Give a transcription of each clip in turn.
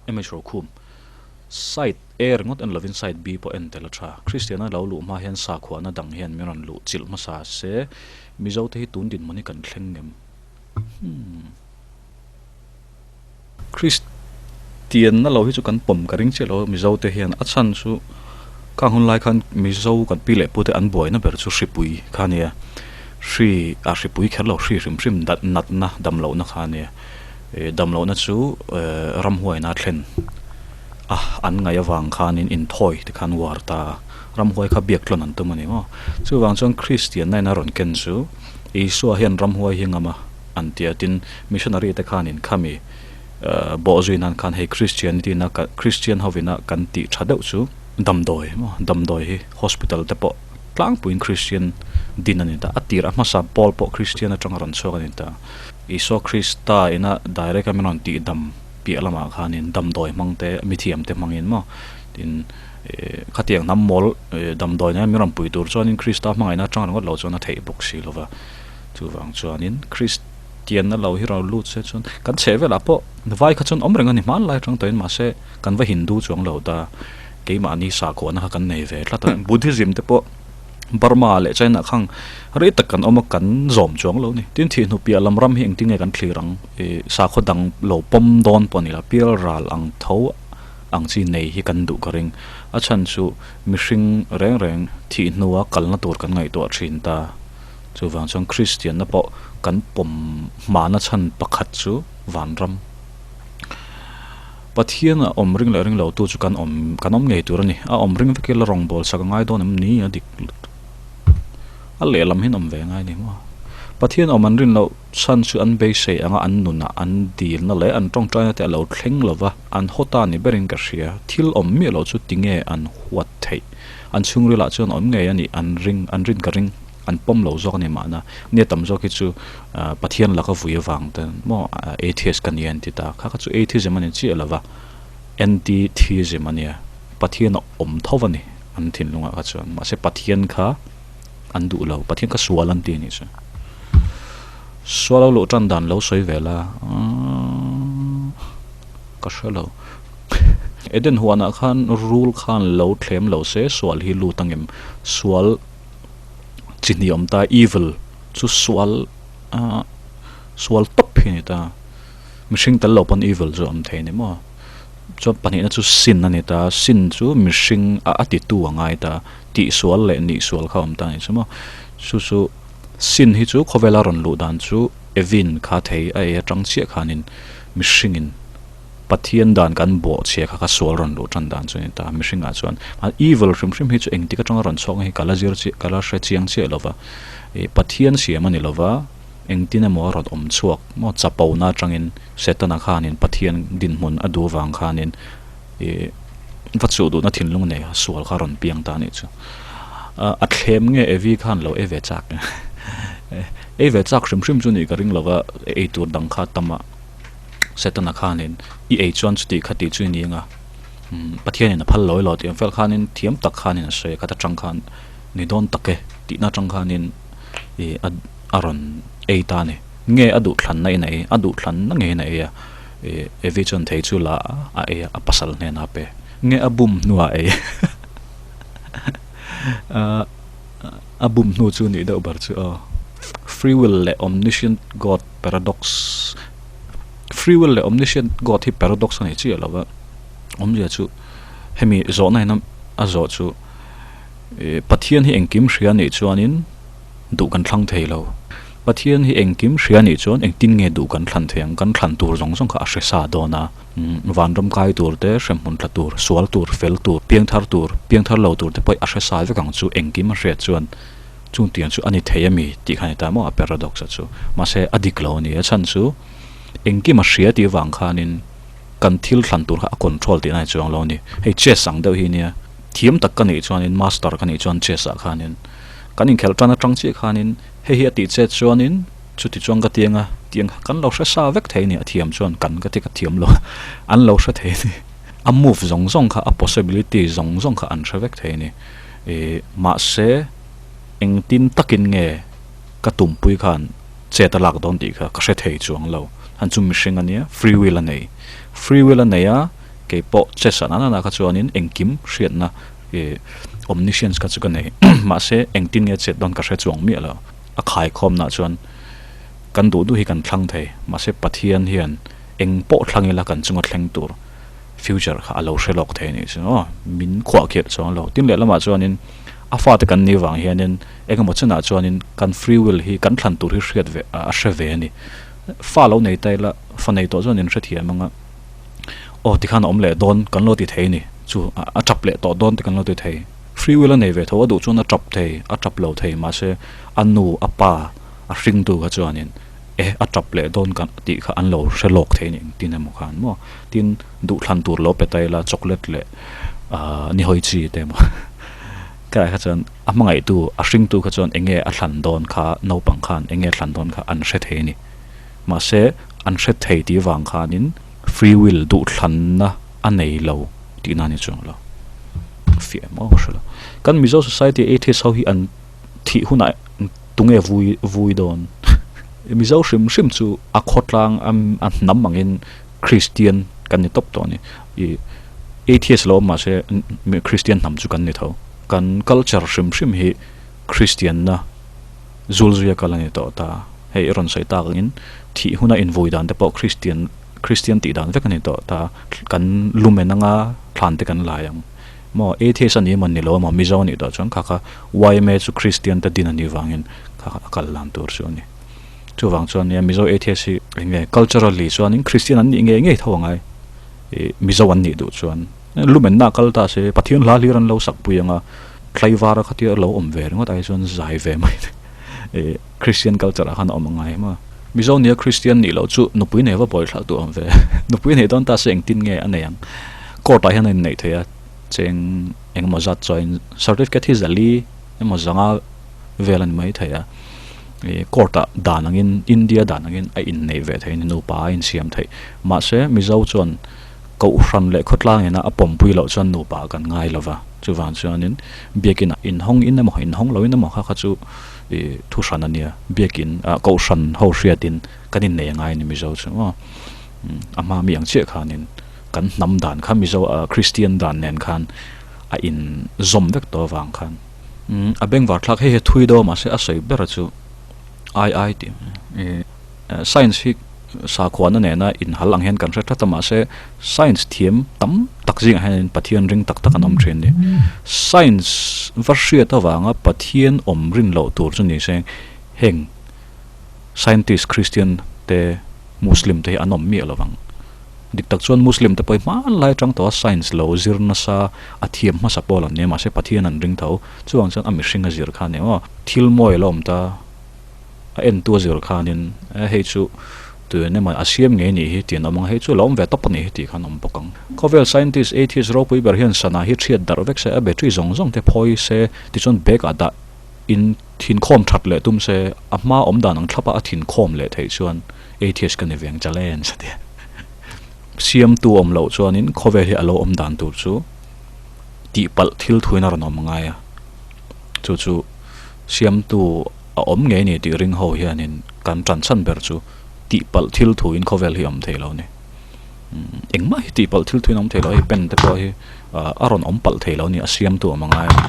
MH Rokhum. Side A ringawt en lovin side B pawh en tel a tha. Kristiana lo luh hma hian sakhuana dang hian min rawn luh chilh hmasa se, Mizote hi tun dinhmun hi kan thleng ngem? Hmm. Kristianna lo hi chu kan pawm ka ring chiah lo Mizo te hian a chhan chu khang hun lai khan Mizo kan pi leh pu te an buaina ber chu hripui kha a nia hri ah hripui kher lo hri hrim hrim dat natna damlohna kha a nia ih damlohna chu eh ramhuaina thlen a an ngaih avang khanin inthawi te khan uar ta a ramhuai kha biak tlawn an tum a ni maw chuvang chuan Kristianna in a rawn ken chu Isua hian ramhuai hi ngam a. An ti a, tin, missionary te khanin khami bawhzui nan khan hei Christianity na Christian hovina kan tih tha deuh chu damdawi maw, damdawi hi hospital te pawh tlangpuiin Christian din a ni ta, a tir a hmasa Paul pawh Christian atanga rawn chhuak a ni ta. Isua Krista ina direct a min rawn tih dam piah lamah khanin damdawi hmang te mithiam te hmangin maw, tin, khatiang hnam mawl damdawi nen min rawn pui tur chuanin Krista hmangaihna atanga ringawt lo chuan a theih bawk si lova. Chuvang chuanin Kristianna lo hi rawn lut se chuan kan chheh velah pawh vai kha chuan awm reng a ni hmanlai atang tawhin mahse kan va Hindu chuang lo ta keimahni sakhuana kha kan nei ve tlat a. Buddhism te pawh Burma leh China khang rei tak kan awm a kan zawm chuang lo ni. Tin thihhnu piah lam ram hi engtin nge kan thlir ang ih sakhaw dang lo pawm dawn pawh ni la pial ral ang tho ang chi nei hi kan duh ka ring. A chhan chu mihring reng reng thihhnua kalna tur kan ngaihtuah thin ta. Chuvang chuan Kristianna pawh kan pawm hmana chhan pakhat chu vanram. Pathian a awm ring leh ring lo tu chu kan awm kan awm ngei tur a ni. A awm ring vek ila rawngbâwl sak a ngai dawn em ni a dik lutuk. A lehlam hian awm ve ngai a ni maw? Pathian awm an rin loh chhan chu an beisei anga an nunah an dilna leh an tawngtaina te a lo thleng lo va, an haw ta ni berin ka hria. Thil awm miah loh chu tinge an huat theih? An chhungrilah chuan awm ngei a nih an ring an rin ka ring. An pawm lo zawk a ni mahna nia tam zawk hi chu Pathian laka vui avang te maw atheist ka nia an ti ta kha kha chu atheism a ni chiah lova anti-theism a nia Pathian a awm tho a ni an thinlungah kha chuan mahse Pathian kha an duh lo Pathian kha sual an ti a nih chu sual lo luh tan dan lo sawi ve la ka hre lo Eden huanah khan rul khan lo thlem lo se sual hi lut angem sual. Chi hnih awm ta evil chu sual ah sual tawp hi a ni ta mihring tel lo pawn evil chu a awm thei a ni maw chuan pahnihna chu sin a ni ta sin chu mihring a a titu a ngai ta tihsual leh nihsual kha a awm ta a ni chu maw chu chu sin hi chu khawvela rawn luh dan chu evin kha thei a ei atang chiah khanin mihringin. Pathian dan kan bawh chhia kha ka sual rawn luh tan dan chu a ni ta. Mihringah chuan evil hrim hrim hi chu engtik atanga rawn chhuak hi ka la zir chiah ka la hre chiang chiah lo va. Ih Pathian siam a ni lo va, engtin emaw a rawn awm chhuak maw chapona atangin Setana khanin Pathian dinhmun a duh vang khanin ih va chuh duhna thinlung nei sual kha a rawn piang ta a nih chu. A thlem nge Evi khan lo ei ve chak ei ve chak hrim hrim chu nih ka ring lo va, ei tur dang kha tam a. Setana khanin i ei chuan chuti kha tih chu i ni anga Pathianin a phal lo elaw tih ang fel khanin thiam tak khanin a sawi a khat atang khan ni dawn tak e tihna atang khanin ih a a rawn ei ta a ni. Nge a duhthlanna in a ei a duhthlanna ngeiin a ei a ih Evi chuan thei chu la a ei a a pasal hnenah a pe nge a bum hnuah a ei a bum hnu chu nih deuh ber chu aw free will leh omniscient god paradox. Free will leh omniscient God hi paradox a ni chiah lo va, awmzia chu hemi zawhna hian a zawh chu ih Pathian hi engkim hria nih chuanin duh kan thlang thei lo. Pathian hi engkim hria nih chuan engtin nge duh kan thlan thei ang, kan thlan tur zawng zawng kha a hre sa dawn a, vanram kai tur te, hremhmun tla tur, sual tur, fel tur, piangthar tur, piangthar lo tur te pawh a hre sa vek ang chu engkim a hriat chuan. Chung tiang chu a ni thei a mi tih kha a ni ta maw a paradox a chu. Mahse a dik lo a ni. A chhan chu engkim a hria tih avang khanin kan thil thlan tur kha a control tihna a ni chuang lo a ni. Hei chess ang deuh hi nia. Thiam tak ka nih chuanin master ka nih chuan chess ah khanin kan inkhelh tan atang chiah khanin hei hi a tih chet chuanin chuti chuan ka tiang a tiang kha kan lo hre sa vek thei a ni. A thiam chuan kan ka ti ka thiam lo a an lo hre thei a ni. A move zawng zawng kha a possibility zawng zawng kha an hre vek thei a ni. Ih mahse engtin takin nge ka tumpui khan chet a lak dawn tih kha ka hre thei chuang lo. Han chu mihring a nia, free will a nei. Free will a nei a, Kei pawh chess ah nana kha chuanin engkim hriatna ih omniscience kha chu ka nei. Mahse engtin nge chet dawn ka hre chuang miah lo. A khaikhawmna chuan kan duh duh hi kan thlang thei. Mahse Pathian hian eng pawh thlang ila kan chunga thleng tur future kha a lo hre lawk thei a nih chu aw. Min khuah khirh chuang lo. Tin lehlamah chuanin a fate kan nih vang hianin engemaw chenah chuanin kan free will hi kan thlan tur hi hriat ve a hre ve a ni. Fa lo nei ta ila fa nei tawh chuan in hrethiam ang a, aw tikhan a awm leh dawn kan lo ti thei a ni. Chu a tap leh tawh dawn te kan lo ti thei. Free will a nei ve tho a duh chuan a tap thei, a tap lo thei mahse a nu a pa a hringtu kha chuanin e a tap leh dawn kan tih kha an lo hre lawk thei a ni engtin emaw khan maw. Tin duhthlan tur lo pe ta ila chocolate leh ahh nihawi chi te emaw ka kha chuan a hmangaihtu a hringtu kha chuan eng nge a thlan dawn kha naupang khan eng nge a thlan dawn kha an hre thei a ni. Mahse an hre thei tih vang khanin free will duhthlanna a nei lo tihna a ni chuang lo. Fiah em aw ka hre lo. Kan Mizo society atheist ho hi an thih hunah tunge vui vui dawn? Mizo hrim hrim chu a khawtlang a hnam angin Kristian kan ni tawp tawh a ni. Ih atheist lo awm mahse Kristian hnam chu kan ni tho. Kan culture hrim hrim hi Kristianna zulzuia kal a ni tawh ta. Hei i rawn sawi tak angin thih huna invui dan te pawh Kristian Kristian tih dan vek a ni tawh ta. Kan lumen anga thlan te kan lai ang. Maw atheist a ni emaw ni lo emaw Mizo a nih tawh chuan kha kha yma chu Kristian te din a nih vangin kha kha a kal dan tur chu a ni. Chuvang chuan nia Mizo atheist hi eng nge culturally chuanin Kristian an nih ngei ngei tho angai ih Mizo an nih duh chuan lumenna a kal ta se Pathian hla hlir an lo sak pui anga tlaivara khatia lo awm ve ringawt ai chuan zai ve mai ih Kristian culture ah khan a awm angai em a. Mizo nia Kristian nih loh chu nupui nei va buai thlak duh awm ve nupui nei dawn ta se engtin nge a nei ang court ah hian a inneih thei a cheng engemaw zat chuan certificate hi zali emaw zanga vel a ni mai thei a. Ih court ah dan angin India dan angin a inneih ve theih a ni nupa a insiam theih mahse Mizo chuan Kohhran leh khawtlang ina a pawmpui loh chuan nupa kan ngai lo va chuvang chuanin biakin ah inhawng in emaw inhawng lo in emaw kha kha chu ih thu hran a nia biakin ah Kohhran ho hriatin kan innei a ngai a ni Mizo chu maw a hma mi ang chiah khanin kan hnam dan kha Mizo ah Kristian dan nen khan a inzawm vek tawh avang khan. Umm a bengvar thlak hei hi thui dawn mahse a sawi ber chu ai ai tih ih science hi sakhuana nena inhal ang hian kan hre tlat a mahse science thiam tam tak zingah hianin Pathian ring tak tak an awm thin a ni. Science va hriat avanga Pathian awm rin loh tur chu ni se heng scientist Christian te Muslim te hi an awm miah lovang. Dik tak chuan Muslim te pawh hi hmanlai atang tawha science lo zir nasa a thiam hmasa pawl an nia mahse Pathian an ring tho. Chuvang chuan a mihring a zir kha a ni maw? Thil mawi a la awm ta a entu a zir khanin e hei chu tun emaw a siam ngei nih hi tih an awm ang hei chu a lo awm ve tawp a nih hi tih khan a awm bawk ang. Khawvel scientist atheist ropui ber hian sana hi thiat darh vek se a battery zawng zawng te phawi se tichuan bag ah dah in thinkhawm that leh tum se a hma awm dan ang thlap a a thinkhawm leh theih chuan Atheist ka ni ve ang challenge a ti. Siamtu awm loh chuanin khawvel hi a lo awm dan tur chu tihpalh thil thuin a rawn awm ngai a. Chu chu siamtu a awm ngei ni tih ring ho hianin kan tan chhan ber chu tihpalh thil thuin khawvel hi a awm thei lo a ni. Engmah hi tihpalh thil thuin a awm thei lo a, hei pen te pawh hi a rawn awm palh thei lo a ni, a siamtu a awm a ngai a,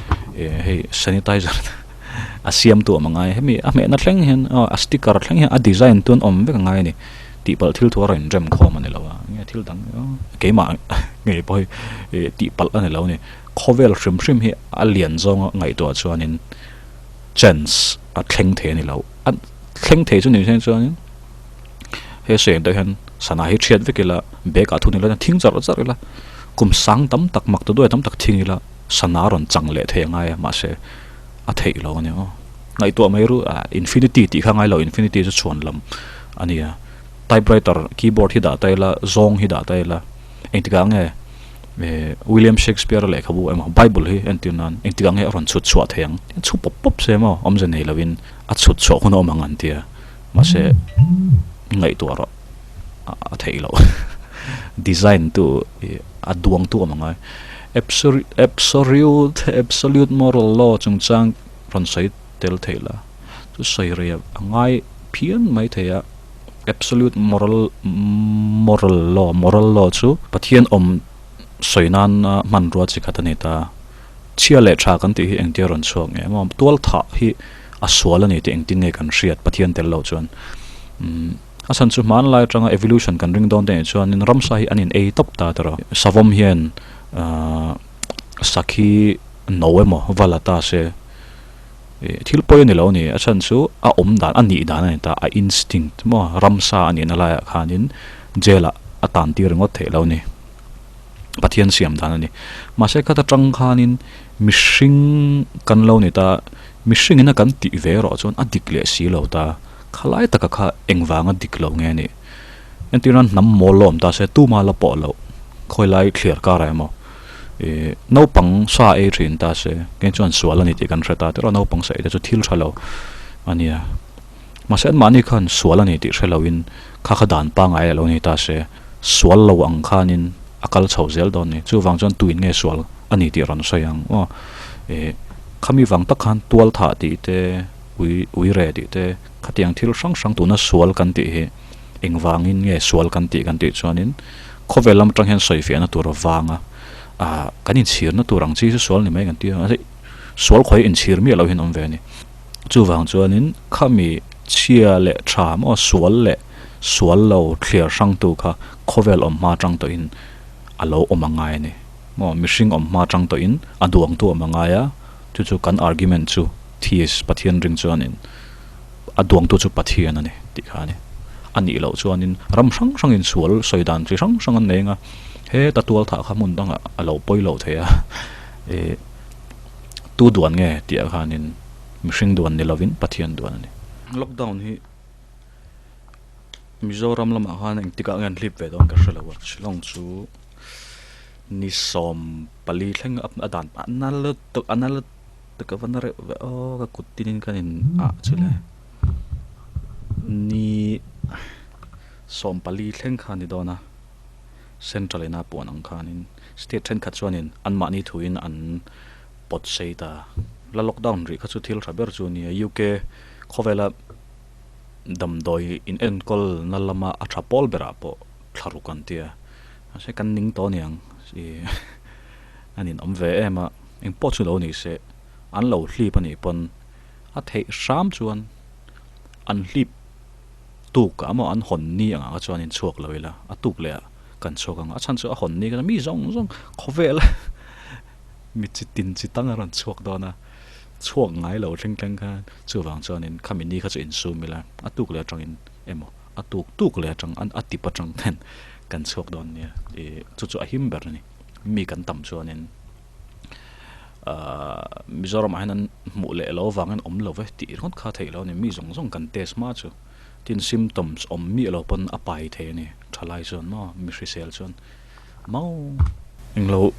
hei sanitizer te. A siamtu awm a ngai hemi a hmehna thleng hian aw a sticker thleng hian a design chuan awm vek a ngai a ni tihpalh thil thu a rawn inrem khawm a ni lo a enge thil dang keimah ngei pawh hi ih tihpalh a ni lo a ni khawvel hrim hrim hi a lian zawnga ngaihtuah chuanin chance a thleng thei a ni lo a thleng thei chu ni se chuanin he sawi ang te hian sana hi thiat vek ila bag ah thun ila thing char char ila kum sang tam tak mak ta duai tam tak thing ila sana a rawn chang leh thei a ngai a mahse a theih lo a ni aw. Ngaihtuah mai ru ah infinity tih kha ngai lo infinity chu chhuan lam a ni a typewriter keyboard hi dah ta ila zawng hi dah ta ila engtikah nge eh William Shakespeare a lehkhabu emaw bible hi entir nan engtikah nge a rawn chhut chhuah thei ang chhu pawp pawp se maw awmze nei lovin a chhut chhuah hun a awm ang an tia mahse ngaihtuah rawh a theih loh design tu ih a duang tu awm angai absolute absolute moral law chungchang rawn sawi tel theih la chu sawi rei a ngai phian mai thei a absolute moral moral law moral law chu Pathian awm. sawi nana hmanrua chi khat a ni ta. Chhia leh tha kan tih hi engtia rawn chhuak nge maw? Tual thah hi a sual a ni tih engtin nge kan hriat Pathian tel lo chuan. Umm a chhan chu hmanlai atanga evolution kan ring dawn te nih chuanin ramsa hi an in ei tawp ta tawrh a. Savawm hian ahh sakhi no emaw va la ta se ih thil pawi a ni lo a ni. A chhan chu a awm dan a nih dan a ni ta a instinct maw ramsa a nihna laiah khanin jail ah a tan tir ringawt theih lo a ni. Pathian siam dan a ni. Mahse khat atang khanin mihring kan lo ni ta, mihring ina kan tih ve erawh chuan a dik leh si lo ta. Khalai taka kha engvanga dik lo nge ni? Entir nan hnam mawl la awm ta se tuma la pawh loh khawilai thliar karah emaw ih naupang sa ei thin ta se keng chuan sual a ni tih kan hre ta tiraw naupang sa ei te chu thil tha lo a nia. Mahse anmahni khan sual a ni tih hre loin kha kha dan pangngai a lo ni ta se. Sual lo ang khanin a kal chho zel dawn ni. Chuvang chuan tuin nge sual a ni tih rawn sawi ang aw. Ih khami vang tak khan tual thah tih te, ui ui re tih te, khatiang thil hrang hrang tuna sual kan tih hi engvangin nge sual kan tih kan tih chuanin khawvel lam atang hian sawi fiahna tur avanga ah kan inchhirna tur ang chi chu sual ni mai kan ti a, sual khawi inchhir miah lo hian awm ve a ni. Chuvang chuanin khami chhia leh tha maw sual leh sual lo thliar hrangtu kha khawvel awm hma atang tawhin a lo awm a ngai a ni. Maw mihring awm hma atang tawhin a duangtu awm a ngai a, chu chu kan argument chu theist Pathian ring chuanin a duangtu chu Pathian a ni tih kha a ni. A nih loh chuanin ram hrang hrangin sual sawi dan chi hrang hrang an nei ang a, heta tual thah kha hmun dangah a lo pawi lo thei a, ih tu duan nge tih ah khanin mihring duan ni lovin Pathian duan a ni. Lockdown hi. Mizoram lamah khan engtikah nge an hlip ve dawn ka hre lo a, Shillong chu ni 14 thleng a dan a na lutuk a na lutuk a va na reuh ve aw ka kut tinin ka in ah chu le ni 14 thleng kha a ni dawn a central ina puan ang khanin state thenkhat chuanin anmahni thuin an pawt sei ta la lockdown rih kha chu thil tha ber chu a ni a U_K khawvela. Damdawi in enkawl na lama a tha pawl berah pawh thla ruk an tia. Mahse kan ning tawh aniang ih an in awm ve em a, eng pawh chu lo ni se an lo hlip anih pawn a theih hram chuan an hlip tuk ah maw an hawn ni ang ah chuan in chhuak lo ila a tuk leh ah kan chhuak ang a chhan chu a hawn ni kha mi zawng zawng khawvel mi chi tin chi tang a rawn chhuak dawn a. Chhuak ngai lo thleng thleng khan chuvang chuanin khami ni kha chu insum ila a tuk leh atangin emaw a tuk tuk leh atang a tip atang ten kan chhuak dawn nia ih chu chu a him ber a ni mi kan tam chuanin ahh Mizoram ah hian an hmuh leh lo avangin awm lo ve tih ringawt kha theih lo a ni mi zawng zawng kan test hma chu tin symptoms awm miah lo pawn a pai thei a ni thalai chuan maw mi hrisel chuan. Mau. Englo.